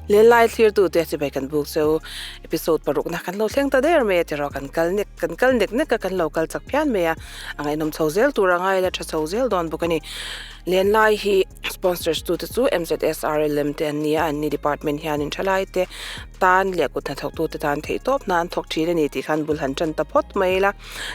Lenlai thlirtute chibai kan buk cheu episode parukna kan lo thleng ta der mai a tiraw kan kal nek kan kal nek nek a kan lo kal chak phian mai a a ngaihnawm chho zel tur a ngai la tha chho zel dawn bawk a ni. Lenlai hi sponsors tute chu MZSRLM te an ni a an ni department hianin thalai te tan leh kut hnathawktute tan theihtawp hna an thawk thin a ni tih khan bul han tan ta phawt mai ila.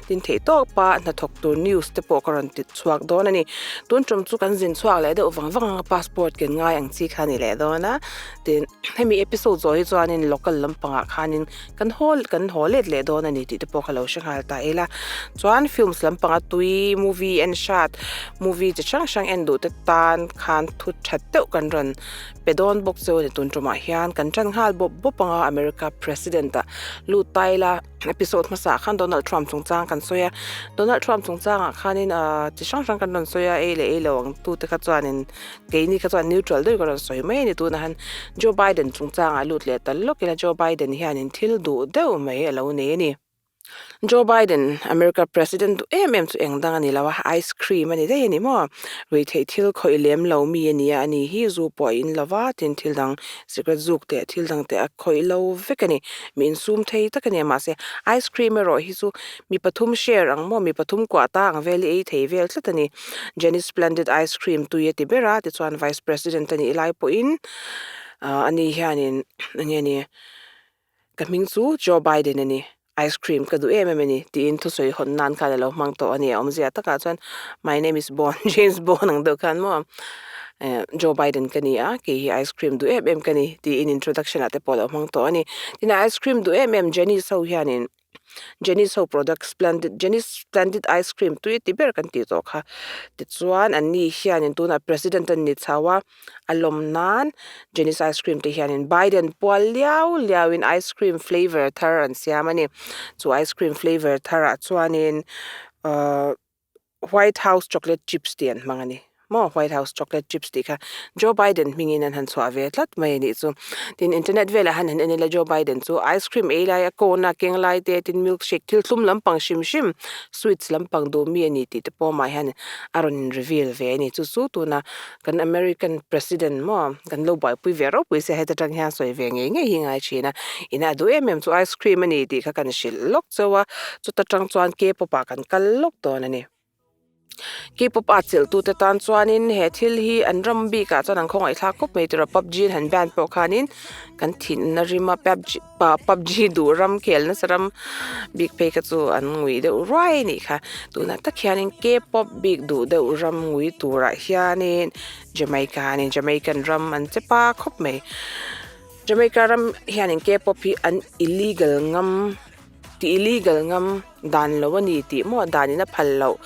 Tin theih tawk pa hnathawk tur news te pawh ka rawn ti chhuak dawn a ni. Tun tum chu kan zin chhuak leh deuh vang vang ang a passport ken ngai ang chi kha a ni leh dawn a. Tin hemi episode zawh hi chuanin local lampangah khanin kan haw kan haw let leh dawn a ni tih te pawh ka lo hre nghal ta ila. Chuan films lampanga tui movie en hrat movie chi hrang hrang en duh te tan khan thu that deuh kan rawn pe dawn bawk chu a ni. Tun tumah hian kan tan nghal bawp bawp ang a America president ah lut ta ila. Episode hmasa ah khan Donald Trump chungchang kan sawi a, Donald Trump chungchangah khanin ahh chi hrang hrang kan rawn sawi a, ei leh ei lo ang tute kha chuanin keini kha chuan neutral deuhin ka rawn sawi mai a ni tunah han Joe Biden chungchangah lut leh ta lawk ila Joe Biden hianin thil duh deuh mai a lo nei a ni. Joe Biden America President duh em em chu eng dang a ni lo a, ice cream a ni daih a ni maw? Ruihtheih thil khawih lem lo mi a ni a, ani hi zu pawh a in lo va, tin thil dang Cigarette zuk teh thil dang teh a khawih lo vek a ni. Mi insum thei tak a ni a mahse ice cream erawh hi chu mi pathum share ang maw mi pathum kuah ta ang vel hi ei thei vel tlat a ni. Jenny Splendid ice cream tui a ti ber a tichuan vice president a nih lai pawhin ah ani hianin eng nge ni ka hming chu Joe Biden a ni. Ice cream ka duh em em a ni tiin thusawi hawn nan khan a lo hmang tawh a ni a awmzia takah chuan my name is Bond James Bond ang deuh khan maw eh Joe Biden ka ni a kei hi ice cream duh em em ka ni tiin introduction ah te pawh a lo hmang tawh a ni tin ice cream duh em em Jenny's ho hianin Jenny's ho product splendid Jenny's splendid ice cream tui ti ber kan tih tawh kha tichuan an ni hianin tunah president a ni chho a. A lawm nan Jenny's ice cream te hianin Biden pual liau liauin ice cream flavour thar an siam a ni. Chu ice cream flavour tharah chuanin ahh white house chocolate chips tih an hmang a ni maw white house chocolate chips tih kha Joe Biden hmingin an han chhuah ve tlat mai a nih chu. Tin internet velah han han en ila Joe Biden chu ice cream ei lai a cone a keng lai te tin milkshake thil thlum lampang hrim hrim sweets lampang duh mi a ni tih te pawh amah hian a rawn in reveal ve a ni. Chu chu tuna Kan American President maw kan lo buaipui ve ropui sia heta tang hian sawi ve ngei ngei hi ngai thin a, ina duh em em chu ice cream a ni tih kha kan hrilh lawk chauh a, chuta tang chuan K-pop ah kan kal lawk dawn a ni. K-pop a chelh tute tan chuanin he thil hi an ram bikah chuan an khawngaih thlak khawp mai tiraw PUBG an han ban pawh khanin kan thinna rim a PUBG. PUBG duh ram khel nasa ram bik phei kha chu an ngui deuh ruai a nih kha tunah tak hianin K-pop bik duh deuh ram ngui turah hianin Jamaica a ni Jamaican ram an che pa khawp mai Jamaica ram hianin K-pop hi an illegal ngam tih illegal ngam dan lo a ni tih maw danin a phal loh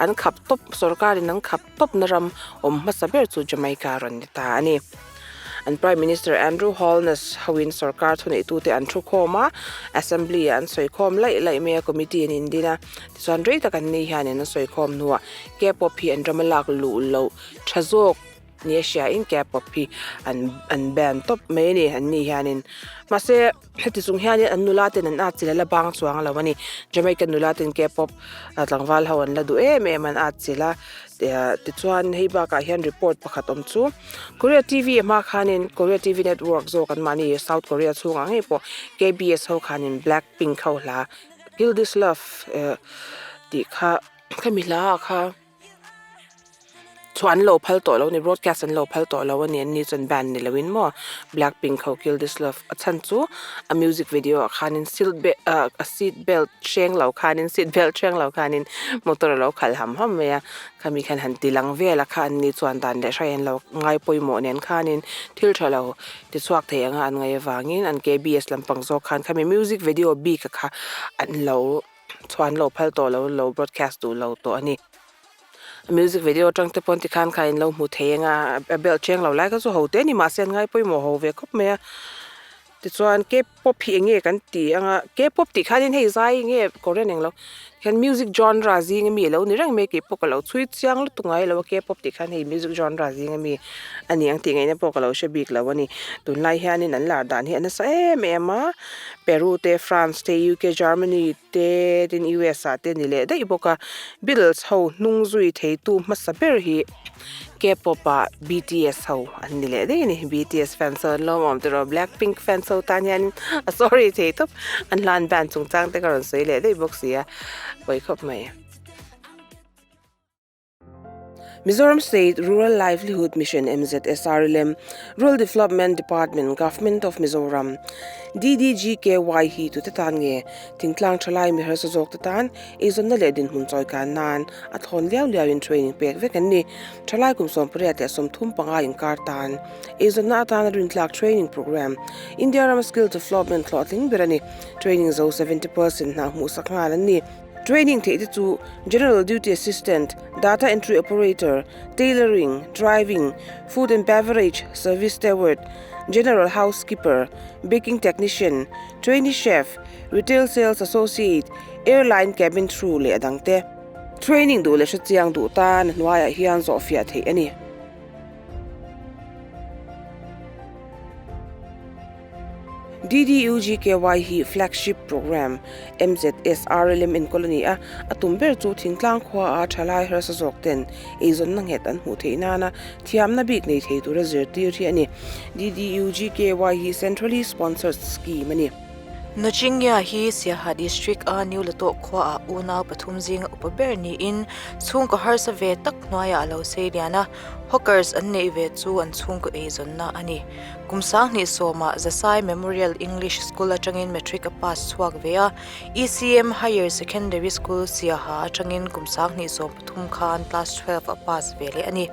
an khap tawp sorkarin an khap tawp na ram awm hmasa ber chu Jamaica rawn ni ta a ni. An Prime Minister Andrew Holness hoin sorkar thuneitute an thu khawm a, Assembly ah an sawi khawm laih laih mai a, committee an indin a, tichuan rei tak an ni hianin an sawi khawm hnuah K-pop hi an ram a lak luh loh tha zawk ni a hriain K-pop hi an an ban tawp mai a ni an ni hianin. Mahse heti chung hianin an nula ten an at chilh a la bang chuang lo a ni. Jamaican nula ten K-pop tlangval ho an la duh em em an at chilh a, tichuan hei bakah hian report pakhat awm chu Korea TV a hma khanin Korea TV network zawk an mahni South Korea chhungah ngei pawh KBS ho khanin Blackpink ho hla Kill This Love tih kha khami hla ah kha Chhuah an lo phal tawh lo a ni broadcast an lo phal tawh lo a ni an ni chuan band ni loin maw blackpink ho kill this love a chhan chu a music video ah khanin seat belt ah a seat belt hreng lo khanin seat belt hreng lo khanin motor a lo khalh ham ham mai a khami khan han ti lang vel a kha an ni chuan dan leh hrai an lo ngai pawimawh nen khanin thil tha lo ti chhuak thei anga an ngaih avangin an K_B_S lampang zawk khan khami music video bik a kha an lo chhuah an lo phal tawh lo lo broadcast duh lo tawh a ni. Music video atang te pawn tikhan kha in lo hmu thei ang a a belt cheng lo lai kha chu ho te a ni mahse an ngai pawimawh ho ve khawp mai a tichuan K-pop hi eng nge kan ti ang a K-pop tih khanin hei zai nge Korean englo hian music genre zing ami alo ni reng mai kei pawh ka lo chhui chiang lutuk ngai lo a K-pop tih khan hei music genre zing ami a ni ang tih ngaihna pawh ka lo hre bik lo a ni tunlai hianin an lar dan hi a nasa em em a Peru te France te U_K Germany te tin US ah te ni leh daih bawk a Beatles ho hnung zui theitu hmasa ber hi. K-pop ah BTS ho an ni leh daih a ni. BTS fans ho an lawm awm tiraw Blackpink fans ho tan hianin a sorry thei tawp an hlan band chungchang te ka rawn sawi leh daih bawk si a, pawi khawp mai. Mizoram State Rural Livelihood Mission, MZSRLM, Rural Development Department, Government of Mizoram, DDGKY hi tute tan nge thingtlang thalai mi harsa zawk te tan eizawnna leh dinhmun chawi kan nan a thawn liau liau in training pek vek an ni. Thalai kum 18 leh 35 inkar tan eizawnna atana rintlak training program India rama skill development hlawhtling ber a ni. Training zo 70% hna hmuhsak nghal an ni. Training theih te chu General Duty Assistant, Data Entry Operator, Tailoring, Driving, Food and Beverage Service Steward, General Housekeeper, Baking Technician, Trainee Chef, Retail Sales Associate, Airline Cabin Crew leh a dang te. Training duh leh hrechiang duh tan hnuaiah hian zawhfiah theih a ni. DDUGKY hi flagship programme MZSRLM enkawl a ni a, a tum ber chu thingtlang khua a thalai harsa zawk ten eizawnna nghet an hmuh theih nana thiamna bik nei thei tura zirtir hi a ni. DDUGKY hi centrally sponsored scheme a ni. Nochingia hi Siaha District a New Latawh khua ah unau pathum zinga upa ber niin chhungkaw harsa ve tak hnuaiah a lo sei lian a, hawkers an neih ve chu an chhungkaw eizawnna a ni. Kum 2010 ah Zasai Memorial English School atangin Matric a pass chhuak ve a, ECM Higher Secondary School Siaha atangin kum 2013 khan Class 12 a pass ve leh a ni.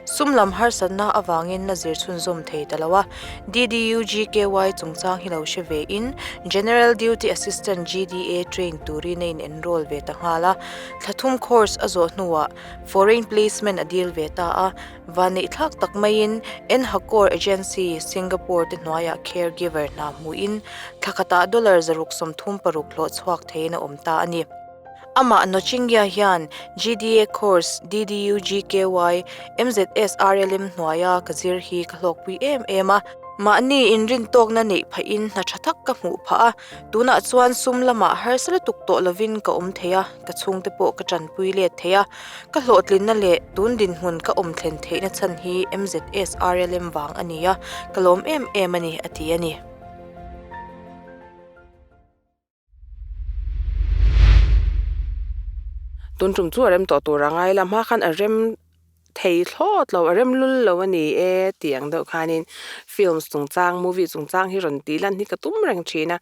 Sum lam harsatna avangin a zir chhunzawm thei ta lo a, DDUGKY chungchang hi lo hre ve in General Duty Assistant GDA train turin a in enroll ve ta nghal a, thla thum course a zawh hnuah foreign placement a deal ve ta a, Vanneih thlak tak maiin Enhacor Agency, Singapore te hnuaiah caregiver hna hmuhin thla khatah dollar 636 hlawh chhuak theiin a awm ta a ni. Amah Nochingia hian GDA course DDUGKY MZSRLM hnuaia ka zir hi ka hlawkpui em em a. Mahni inrintawkna neih phahin hna tha tak ka hmuh phah a. Tunah chuan sum lamah harsa lutuk tawh lovin ka awm thei a, ka chhungte pawh ka tanpui let thei a. Ka hlawhtlinna leh tun dinhmun ka awm thlen theihna chhan hi MZSRLM vang a ni a, ka lawm em em a ni, a ti a ni. Tun tum chu a rem tawh tur a ngai la, hma khan a rem thei thlawt lo, a rem lul lo a ni e tih ang deuh khanin films chungchang movie chungchang hi rawn tih lan hi ka tum reng thin a,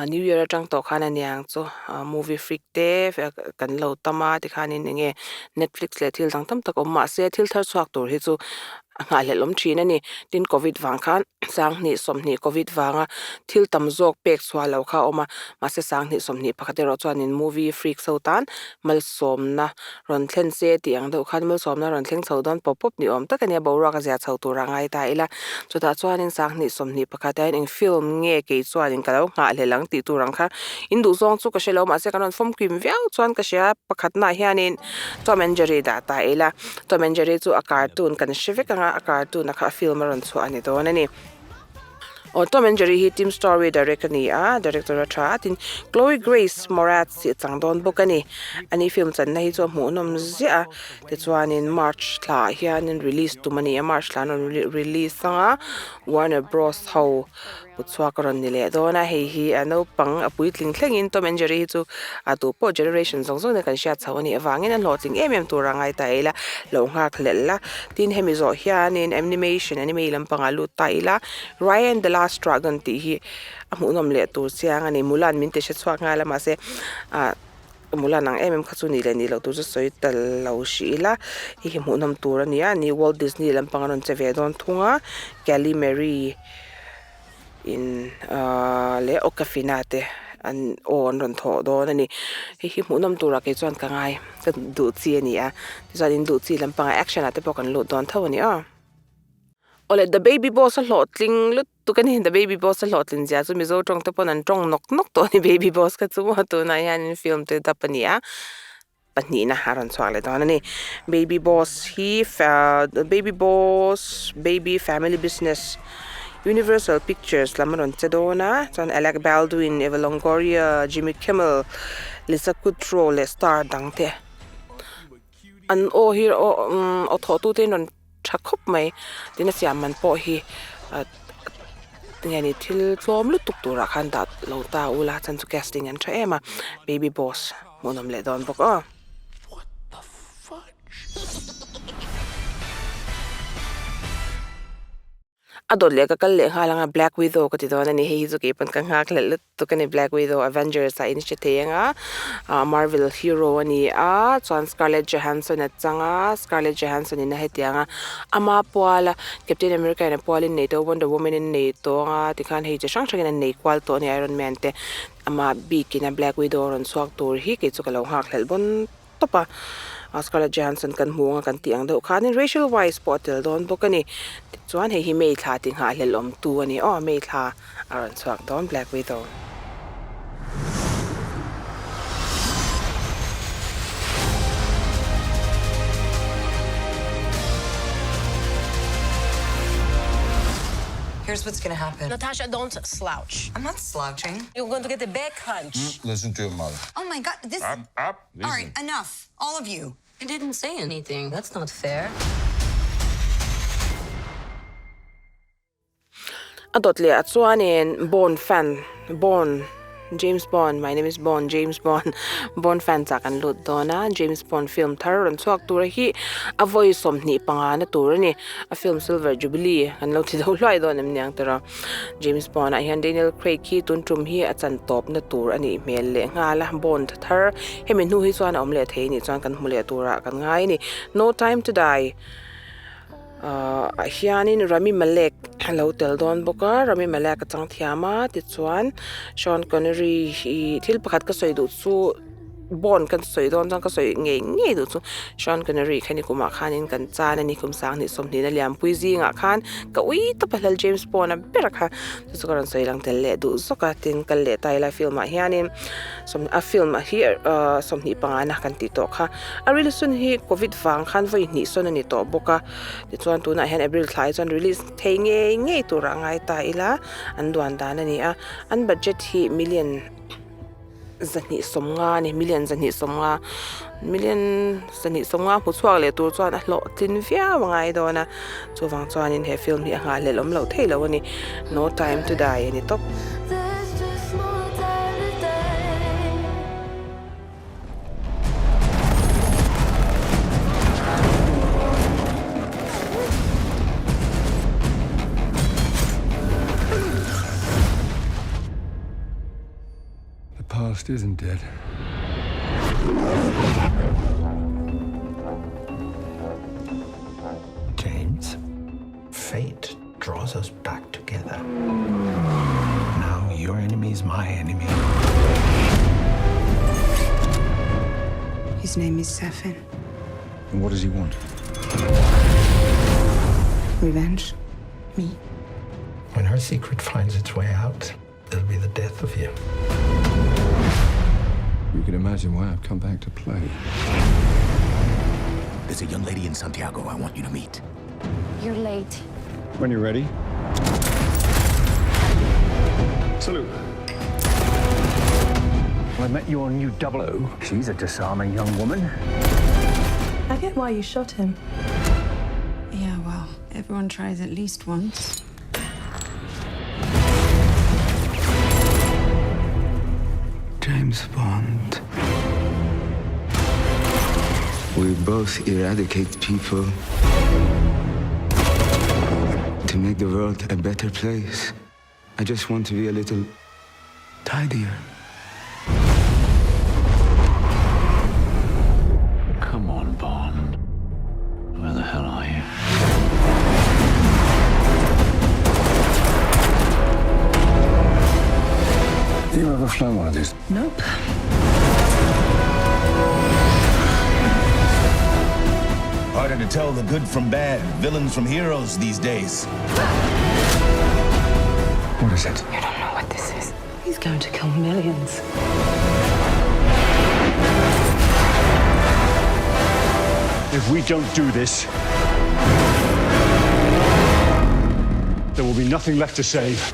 new year atang tawh khan a niang chu movie freak te kan lo tam a tikhanin eng nge netflix leh thil dang tam tak awm mahse thil thar chhuak tur hi chu a nghahhlelh awm thin a ni. Tin covid vang khan 2020 covid vanga thil tam zawk pek chhuah loh kha a awm a, mahse 2021 erawh chuanin movie freaks ho tan malsawmna rawn thlen se tih ang deuh khan malsawmna rawn thleng chho dawn pawp pawp ni awm tak a nia, boruak a zia chho tur a ngai ta ila. Chutah chuanin 2021 ah hian eng film nge kei chuanin ka lo nghahhlelh ang tih tur ang kha in duh zawng chu ka hre lo mahse kan rawn fawmkim viau chuan ka hria pakhatnaah hianin Tom and Jerry dah ta ila. Tom and Jerry chu a cartoon kan hre vek anga a cartoon a kha a film a rawn chhuah a ni dawn a ni. Aw Tom and Jerry hi Tim Story direct a ni a, director a tha a tin Chloe Grace Moretz hi a chang dawn bawk a ni. Ani film channa hi chu a hmuhnawm ziah a, tichuanin March thla ah hianin release tum a ni a, March thla an rawn release anga Warner Bros ho Kut chhuak a rawn ni leh dawn a, hei hi a naupang a puitling thlengin Tom and Jerry hi chu a tu pawh generation zawng zawng nen kan hriat chho a nih avangin a hlawhtling em em tur a ngai ta ila, lo nghak hlelh la. Tin hemi zawh hianin animation anime lampangah lut ta ila, Raya and the Last Dragon tih hi a hmuhnawm leh tur chiang a ni. Mulan min ti hre chhuak nghal a mahse ah Mulan ang em em kha chu nih leh nih loh tur chu sawi ta lo hrih ila, hei hi hmuhnawm tur a ni a, ni Walt Disney lampang a rawn che ve dawn thung a, Kelly Marie in ahh leh Awkafina te an aw an rawn thawh dawn a ni. Hei hi hmuhnawm turah kei chuan ka ngai ka duh chi a ni a, tichuan in duh chi lampangah action ah te pawh kan lut dawn tho a ni aw. Awle The Baby Boss a hlawhtling lutuk a ni, The Baby Boss a hlawhtlin zia chu Mizo tawng te pawn an tawng nawk nawk tawh a ni Baby Boss kha chu maw tunah hianin film te dap a ni a, pahnihna a rawn chhuak leh dawn a ni. Baby Boss hi Baby Boss Baby Family Business Universal Pictures lam a rawn che dawn a, chuan Alec Baldwin, Eva Longoria, Jimmy Kimmel, Lisa Kudrow leh star dang te an aw hi aw thawh tute in rawn. tha khawp mai tin a siam man pawh hi ah tinge ni thil tlawm lutuk turah khan dah lo ta ula chuan chu casting an tha em a baby boss hmuhnawm leh dawn bawk aw. A dawt leh ka kal leh nghal anga Black Widow ka ti dawn a ni hei hi chu keipawn ka nghak hlelh lutuk a ni Black Widow Avengers ah in hre thei anga ah Marvel hero a ni a chuan Scarlett Johansson a chang a Scarlett Johansson in a hetiang a ama pual a Captain America in a pual in nei tawh Wonder Woman in nei tawh anga tikhan hei chi hrang hrang in an nei kual tawh a ni Iron Man te ama bik in a Black Widow a rawn chhuak tur hi kei chu ka lo nghak hlelh bawn. tawp a Scarlett Johansson kan hmu anga kan tih ang deuh khanin Rachel Weisz pawh a tel dawn bawk a ni tichuan hei hi May thla tih nghahhlelh awm tu a ni aw May thla a rawn chhuak dawn Black Widow. Here's what's gonna happen. Natasha, don't slouch. I'm not slouching. You're going to get a back hunch. Listen to your mother. Oh my god, this. Up, up. All right, enough. All of you. I didn't say anything. That's not fair. A dawt leh ah chuanin Bond fan Bond James Bond my name is Bond James Bond Bond fans ah kan lut dawn a James Bond film thar rawn chhuak tur hi a vawi 25 na tur a ni a film silver jubilee kan lo ti deuh hluai dawn em niang tawh a. James Bond ah hian Daniel Craig hi tun tum hi a chan tawp na tur a nih hmel leh nghal a, Bond thar hemi hnu hi chuan a awm leh thei a nih chuan kan hmu leh turah kan ngai a ni. No Time to Die ah hianin Rami Malek a lo tel dawn bawk a, Rami Malek a chang thiam a tichuan Sean Connery hi thil pakhat ka sawi duh chu Bond kan sawi dawn chuan ka sawi ngei ngei duh chu Sean Connery kha ni kumah khanin kan chan a ni kum sanghnih sawmhnihna lianpui zingah khan ka ui tawp a hlel James Bond a ber kha chu chu ka rawn sawi lang tel leh duh zawk a tin kal leh ta ila film ah hianin sawm a film hi ahh 25 na kan tih tawh kha a release hun hi covid vang khan vawi hnih sawn a ni tawh bawk a tichuan tunah hian April thlai chuan release thei ngei ngei turah ngai ta ila an duan dan a ni a an budget hi million. 250 a ni million 250 million 250 hmu chhuak leh tur chuan a hlawhtlin viau a ngai dawn a chuvang chuanin he film hi a nghahhlelh awm loh theih loh a ni no time to die a ni tawp. The past isn't dead. James, fate draws us back together. Now your enemy is my enemy. His name is Sefin. And what does he want? Revenge. Me. When her secret finds its way out, it'll be the death of you. You can imagine why I've come back to play. There's a young lady in Santiago I want you to meet. You're late. When you're ready. Salute. I met your new double O. She's a disarming young woman. I get why you shot him. Yeah, well, everyone tries at least once. James Bond. We both eradicate people to make the world a better place. I just want to be a little tidier. Come on, Bond. Where the hell are you? Have you ever flown one of these? Nope. Harder to tell the good from bad, villains from heroes these days. What is it? You don't know what this is. He's going to kill millions. If we don't do this, there will be nothing left to save.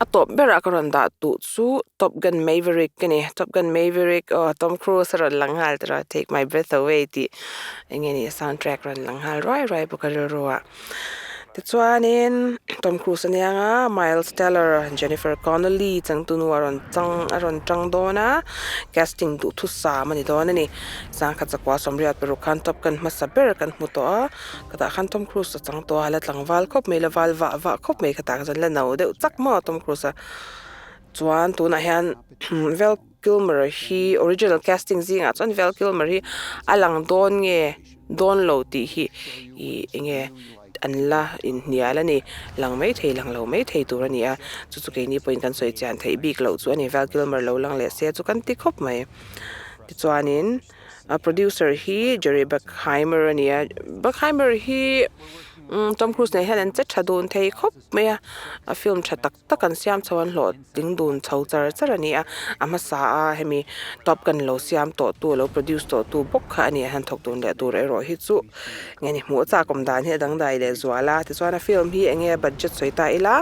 A tawp berah ka rawn dah duh chu Top Gun Maverick a ni. Top Gun Maverick aw Tom Cruise a rawn lang nghal tawh a Take my breath away tih eng nge ni sound track rawn lang nghal ruai ruai bawk a rilru ah. Tichuanin Tom Cruise a nia nga Miles Teller Jennifer Connelly changtunu a rawn chang a rawn tang dawn a casting duhthusam a ni dawn a ni. Sangkhat zakua sawmriat paruk khan Top Gun hmasa ber kan hmu tawh a. Khatah khan Tom Cruise a chang tawh a la tlangval khawp mai la val vah vah khawp mai khatah khan chuan la no deuh chak maw Tom Cruise a chuan tunah hian Val Kilmer hi original casting zingah chuan Val Kilmer hi a lang dawn nge dawn lo tih hi ih eng nge an la inhnial a ni lang maithei lang lo maithei tur a ni a chu chu keini pawhin kan sawi chian theih bik loh chu a ni Val Kilmer lo lang leh se chu kan ti khawp mai tichuanin. A producer hi Jerry Bruckheimer a ni a Bruckheimer hi umm Tom Cruise nen hian an che tha dun thei khawp mai a a film tha tak tak an siam chho an hlawhtling dun chho char char a ni a a hmasa a hemi Top Gun lo siam tawh tu lo produce tawh tu bawk kha a ni a han thawk dun leh tur erawh hi chu nge ni hmuh chak awm dan hi a dangdai leh zual a tichuan a film hi eng nge budget sawi ta ila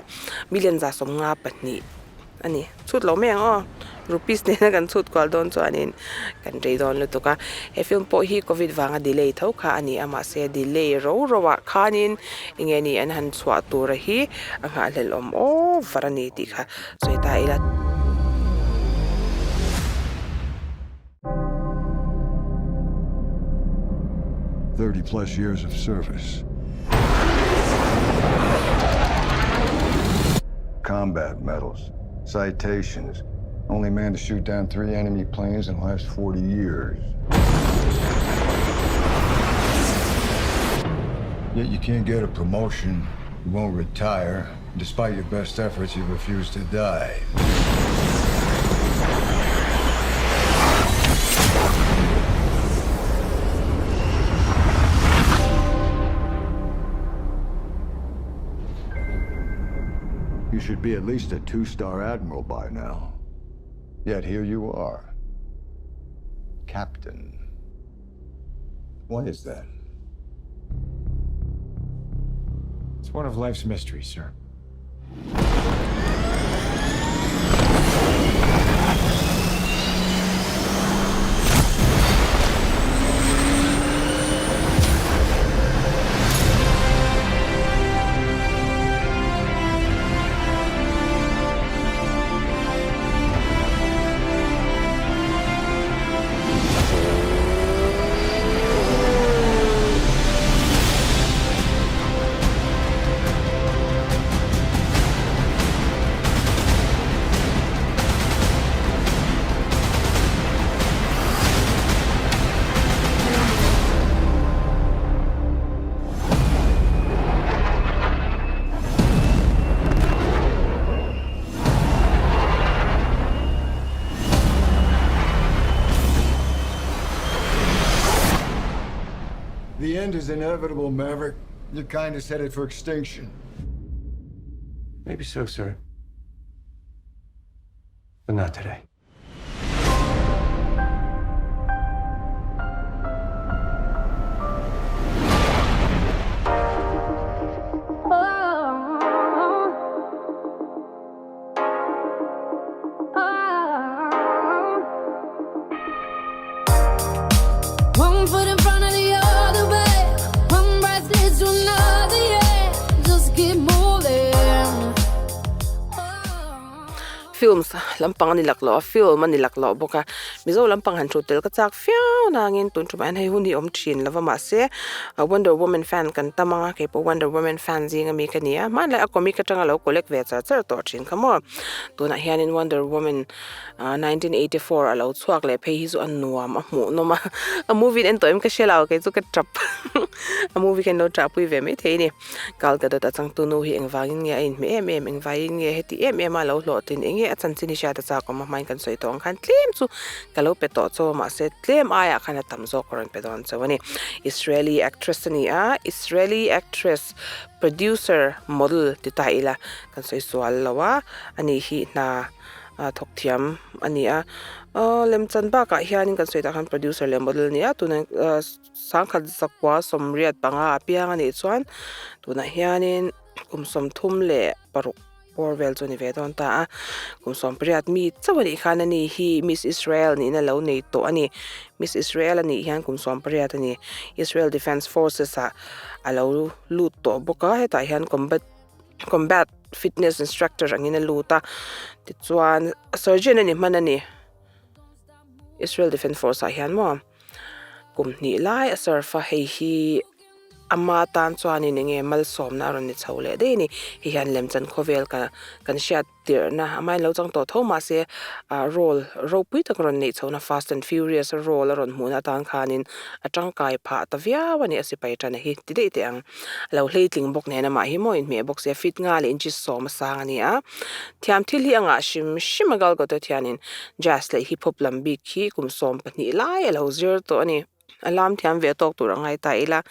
million 152 a ni chhut lo mai ang aw rupees nena kan chhut kual dawn chuanin kan rei dawn lutuk a he film pawh hi covid vanga delay tho kha a ni a mahse delay ro ro ah khanin eng nge ni an han chhuah tura hi a nghahhlelh awm over a ni tih kha sawi ta ila. 30 plus years of service. Combat medals, citations. Only man to shoot down three enemy planes in the last 40 years. Yet you can't get a promotion, you won't retire. Despite your best efforts, you refuse to die. You should be at least a two-star admiral by now. Yet here you are. Captain. Why is that? It's one of life's mysteries, sir. The end is inevitable, Maverick. Your kind is headed for extinction. Maybe so, sir. But not today. One foot in front of the other, babe. One breath leads to another, yeah. Just keep moving. Films lampang a ni lak loh a film a ni lak loh bawk a mizo lampang han thu tel ka chak viau nangin tun tumah hian hei hun hi awm thin lova mahse wonder woman fan kan tam ang a keipawh wonder woman fan zing ami ka ni a hmanlai a comic atanga lo collect ve char char tawh thin kha maw tunah hianin wonder woman 1984 a lo chhuak leh phei hi chu a nuam a hmuh nawm a a movie en tawh em ka hre lo kei chu ka tap a movie kha an lo tah pui ve maithei a ni. Gal Gadot a changtu nu hi engvangin nge a inhmeh em em, engvaiin nge heti em em a lo hlawhtlin eng nge a chanchin hi hriat a chak awm a hmain kan sawi tawh ang khan tlem chu ka lo pe tawh chauh a mahse tlem aiah khan a tam zawk a rawn pe dawn chauh a ni. Israeli actress a ni a, Israeli actress, producer, model ti ta ila kan sawi sual lo a, ani hi hna thawk thiam a ni a, aw lemchan bakah hianin kan sawi tah khan producer leh model a ni a tunah Sangkhat zakua 85 a piang a nih chuan tunah hianin kum 36. Bawr vel chu a ni ve dawn ta a, kum sawmpariat mi chauh a nih khan ani hi Miss Israel nihna lo nei tawh a ni. Miss Israel a nih hian kum sawmpariat a ni. Israel Defence Forces ah a lo lut tawh bawk a, hetah hian combat combat fitness instructor angin a lut a, tichuan surgeon a ni hman a ni. Israel Defence Force ah hian maw kum hnih lai a serve a, hei hi ama tan chuanin eng nge malsawmna a rawn ni chho leh daih a ni. Hei hian lemchan khawvel ka kan hriat tirhna amahin lo chang tawh tho mahse ah role ropui tak a rawn neih chhohna Fast and Furious a role a rawn hmuhna atan khanin a tangkai phah ta viau a ni a sipai tana hi ti daih teh ang. A lo hleitling bawk nen amah hi maw inhmeh bawk sia fit nga leh inches sawm a sang a ni a. Thiam thil hi a ngah hrim hrim a Gal Gadot hianin jazz leh hip hop lam bik hi kum 12 lai a lo zir tawh a ni. A lam thiam ve tawk tur a ngai ta ila.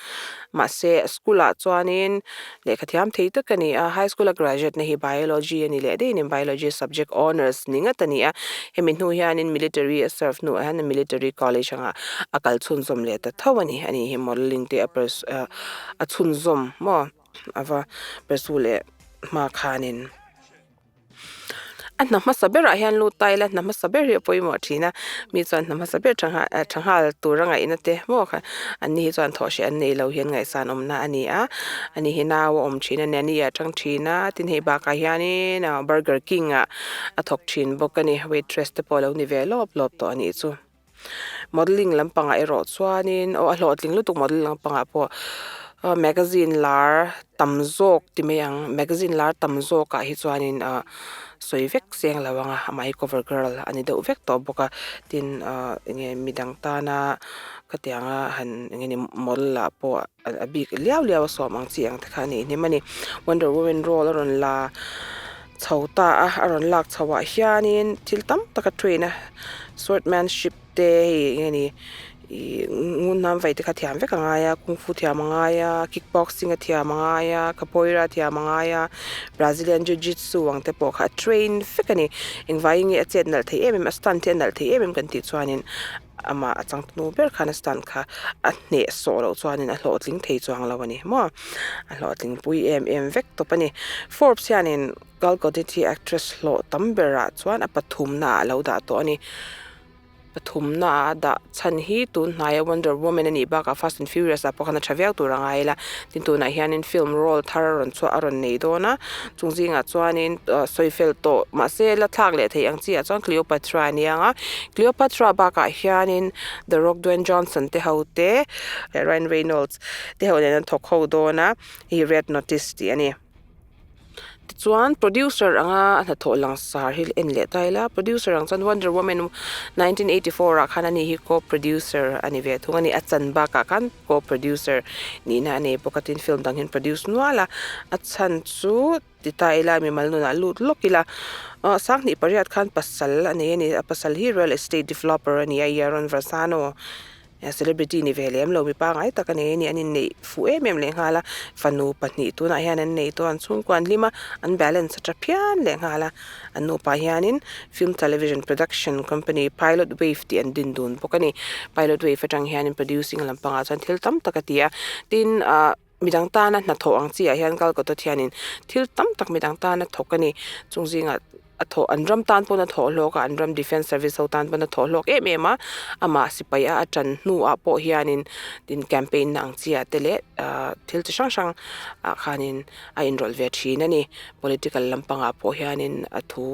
Mahse school ah chuanin lehkha thiam thei tak a ni a, high school a graduate na hi biology a ni leh daih a ni, biology subject honours ni ngat a ni a. Hemi hnu hianin military a serve hnuah hian military college anga a kal chhunzawm leh ta tho a ni. Ani hi modelling te a a chhunzawm maw ava pursue leh hma khanin. A hna hmasa berah hian lut ta ila hna hmasa ber hi a pawimawh thin a, mi chuan hna hmasa ber tha tha nghal tur a ngaihna te maw kha an ni hi chuan thawh hreh an nei lo hian ngaihsan awmna a ni a, ani hi nau a awm thin a ni a ni a tang thin a tin hei bakah hianin ah burger king ah a thawk thin bawk a ni waitress te pawh a lo ni ve lawp lawp tawh a nih chu. Modelling lampangah erawh chuanin aw a hlawhtling lutuk modelling lampangah pawh magazine lar tam zawk ti mai ang magazine lar tam zawkah hi chuanin ah sawi vek seng lo ang a amah hi cover girl a ni deuh vek tawh bawk a tin ah eng nge midang tana khatianga han eng nge ni model ah pawh a bik liau liau a sawm ang chi ang te kha a ni hnem a ni wonder woman role a rawn la. Chho ta a, a rawn lak chho ah hianin thil tam tak a train a, swordmanship te hei eng nge ni ih ngun hnam vai te kha thiam vek a ngai a, kung fu thiam a ngai a, kick boxing a thiam a ngai a, capoeira thiam a ngai a, brazilian jiu jitsu ang te pawh kha a train vek a ni. Engvangin nge a chet nalh thei em em a stunt hi a nalh thei em em kan tih chuanin Amah a changtunu ber khan a stand kha a hneh sawh loh chuanin a hlawhtling thei chuang lo a ni maw? A hlawhtling pui em em vek tawp a ni. Forbes hianin Gal Gadot hi actress hlawh tam berah chuan a pathumnaah a lo dah tawh a ni. Pathumnaah a dah chhan hi tun hnaia Wonder Woman a nih bakah Fast and Furious ah pawh khan a tha viau tur a ngai ila. Tin tunah hianin film role thar a rawn chhuah a rawn nei dawn a, chung zingah chuanin sawi fel tawh mahse la thlak leh theih ang chiah chuan Cleopatra a ni ang a, Cleopatra bakah hianin The Rock Dwayne Johnson te ho te leh Ryan Reynolds te ho nen an thawk ho dawn a, hei hi Red Notice tih a ni. Tichuan producer anga a hnathawh langsar hi en leh ta ila, producer ang chuan Wonder Woman 1984 ah khan ani hi co-producer a ni ve thung a ni, a chan bakah khan co-producer nihna a nei bawk a tin film dang hian produce nual a, a chhan chu ti ta ila mimal nunah lut lawk ila ah sanghnih pariat khan pasal a nei a ni, a pasal hi real estate developer a ni a Yaron Varsano. Celebrity ni ve lem lo mi pangai tak a nei a ni an inneih fuh em em lehnghal a fanu pahnih tunah hian an nei tawh an chhungkua an hlim a an balance a tha phian lehnghal a an nupa hianin film television production company pilot wave tih an din dun bawk a ni pilot wave atang hianin producing lampangah chuan thil tam tak a ti a tin ah midang tana hnathawh ang chi ah hian Calcutta hianin thil tam tak midang tana thawk a ni chung zingah. A thawh an ram tan pawn a thawh hlawk a, an ram defence service ho tan pawn a thawh hlawk em em a, amah sipai a a tan hnuah pawh hianin tin campaign na ang chi ah te leh ahh thil chi hrang hrang ah khanin a inrawlh ve thin a ni. Political lampangah pawh hianin a thu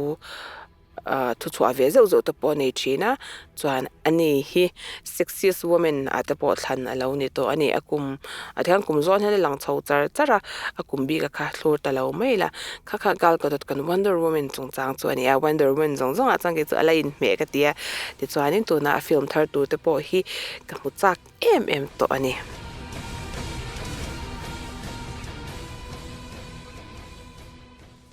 ahh thu chhuah ve zeuh zeuh te pawh a nei thin a, chuan ani hi sexiest woman ah te pawh thlan a lo ni tawh a ni. A kum ah te khan kum zawn hian a lang chho char char a, a kum bik a kha thlur ta lo mai la. Kha kha Gal Gadot kan Wonder Woman chungchang chu a ni a, Wonder Woman zawng zawng ah chuan kei chu a la inhmeh ka ti a, tichuanin tuna a film thar tur te pawh hi ka hmu chak em em tawh a ni.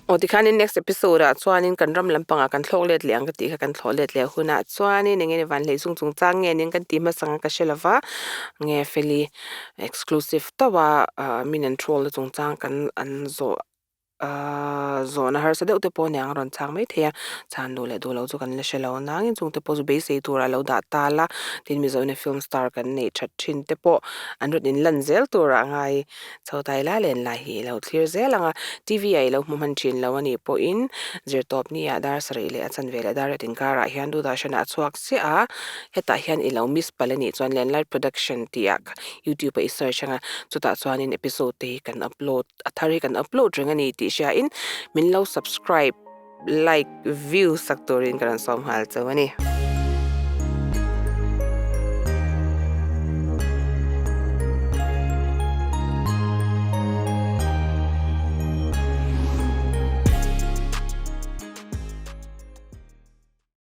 Aw tikhanin next episode ah chuanin kan ram lampangah kan thlawk let leh ang ka tih kha kan thlawh let leh hunah chuanin eng nge van hlei chung chungchang nge nia kan tih hmasa ang ka hre lova nge feli exclusive tauh a min an troll na chungchang kan an zawh. Ahh zawhna harsa deuh te pawh aniang a rawn chhang maithei a, chhan duh leh duh loh chu kan la hre lo nangin chung te pawh chu beisei turah lo dah ta la, tin Mizoina film star kan neih that thin te pawh an rawn inlan zel turah a ngai chho ta ila len lai hi i lo thlir zel ang a, T_V ah i lo hmu hman thin lo anih pawhin zirtawp ni ah dar sarih leh a chanve leh dar riat inkarah hian Doordarshan ah a chhuak chiah a, hetah hian i lo miss palh anih chuan Lenlai production tih ah YouTube ah i search ang a, chutah chuanin episode te hi kan upload. A thar hi kan upload reng a ni tih hriain min lo subscribe, like, view sak turin ka rawn sawm nghal cheu a ni.